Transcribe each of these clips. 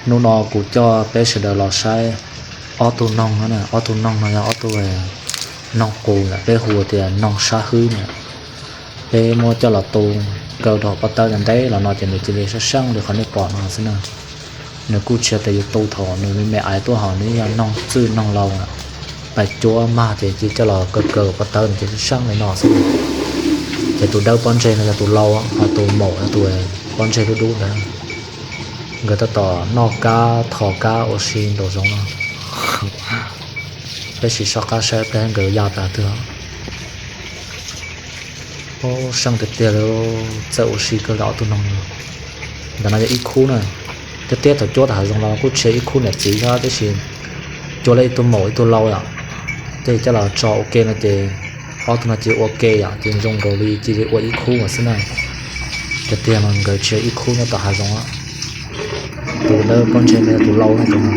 Hnub no kuv coj peb sawv daws los saib ob tug noog no. Ob tug noog no yog ob tug noog qus, peb hu tias noog sab hwb na. Peb muab coj los tu kaw rau pob tawb ntev los no ces nws cia li sab seeb li qhov nej pom no xwb na. Nws kuj tsis yog tias yus tu thaum nws me me aiv tuaj hos, nws yog noog txwj noog laus, pais cuab mag ces cia li coj los kaw kaw pob tawb no ces sab seeb li no xwb. Ces tus dawb pob ntseg no yog tus laus, ho tus maum yog tus pob ntseg dub dub ntawd. Nkawd tab tom noj kab thov kab ua si nraum zoov no. Peb sim soj qab saib peb nkawd ya tas twg. Seej tiag tiag li, txawj ua si kawg li ob tug noog no. Ntawm no yog ib khub na. Tiag tiag thaum cuab tom hav zoov los kuj tsis yog ib khub niam txiv thiab, tab sis cuab lawv ib tug maum ib tug laus yom. Ces coj los tso ua ke no ces ob tug no cia li ua ke yom, ces zoo nkaus li cia li ua ib khub mas xwb na. Tiag tiag mas nkawd tsis yog ib khub nyob tom hav zoov. Tus dawb pob ntseg no yog tus laus na, tus no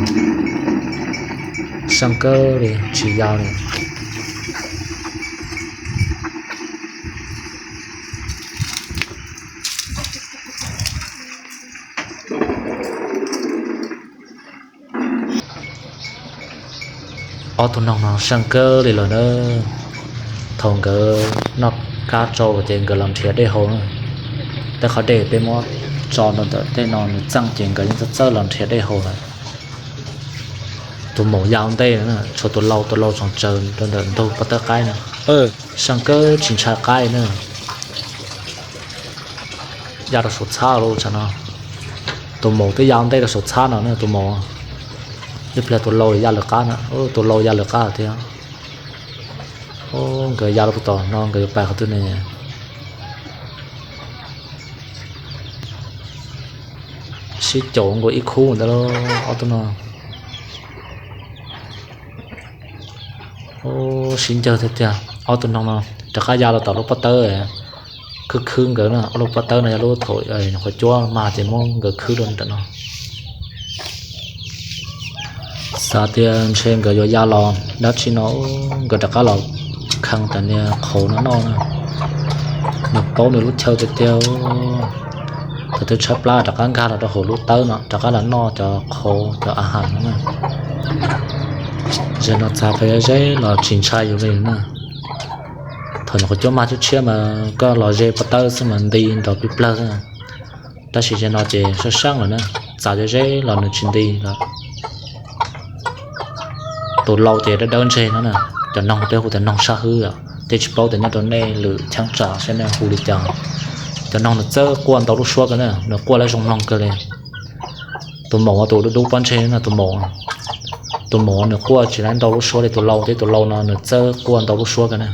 seej kawg li tsis ya li. Ob tug noog no seej kawg li lawm na. Thaum nkawd noj kab tsau ces nkawd los nrhiav dej haus na. Tej qhov dej peb muab tso rau ntawm tej no nws txeej ces nkawd yeej txawj txawj los nrhiav dej haus lawm. Tus maum ya ua ntej na, tshuav tus laus, tus laus tseem tsaws rau ntawm ntug pob tawb qaib na. Seej kawg tsis ntshai qaib na. Ya rau saum txhab lawm tsam no. Tus maum twb ya ua ntej rau saum txhab no na tus maum. Ib pliag tus laus ya lawv qab na, tus laus ya lawv qab thiab. Nkawd ya rau puag tom no nkawd yuav pais qhov twg ne? Sib caum nkaus ib khub ntawd lauj ob tug no. Sib ncawg tiag tiag. Ob tug noog no rov qab ya los tom lub pob tawb khwb khwb nkawd na. Ob lub pob tawb no yog lub thaum nyuam qhuav cuab mag ces muab nkawd khwb rau ntawm no. Xav tias ntshe nkawd yuav ya los dab tsi no, nkawd rov qab los khee cov niag qhauv no noj na. Nws paub nws lub chaw tiag tiag. Thaum twg tshaib plab rov qab nkag los rau hauv lub tawb no rov qab los noj cov qhauv cov a has no na. Zaum no txav pes ze los tsis ntshai yus li na. Thaum nyuam qhuav cuab mag tshiab tshiab mas koj los ze pob tawb xwb mas nti nrov plig plawg xwb. Tab sis zaum no ces sab seeb lawm na, txav ze ze los nws tsis nti lawm. Tus laus ces dawb dawb ntseg no na. Cov noog peb hu tias noog sab hwb, tej tsis paub tias nyob rau nej lwm cheeb tsam saib nej hu li cas. Cov noog nws txawj quaj ntau lub suab kawg na, nws quaj lawv zoo mloog kawg li. Tus maum tus dub dub pob ntseg no tus maum, tus maum nws quaj tsis lawv ntau lub suab li tus laus, thiab tus laus no nws txawj quaj ntau lub suab kawg na.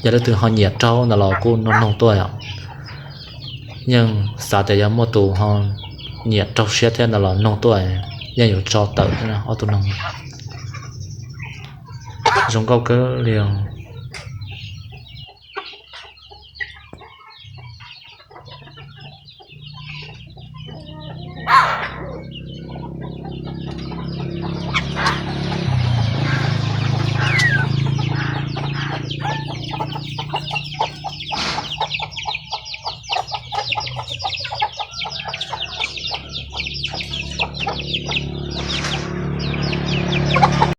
Yog leej twg ho nyiam raug ntawd los kuj nug nug tuaj yom. Yeej xav tias yog muaj tus ho nyiam raug siab thiab ntawd los nug tuaj, yeej yuav tso tawm thiab ob tug noog. Zoo nkauj kawg li.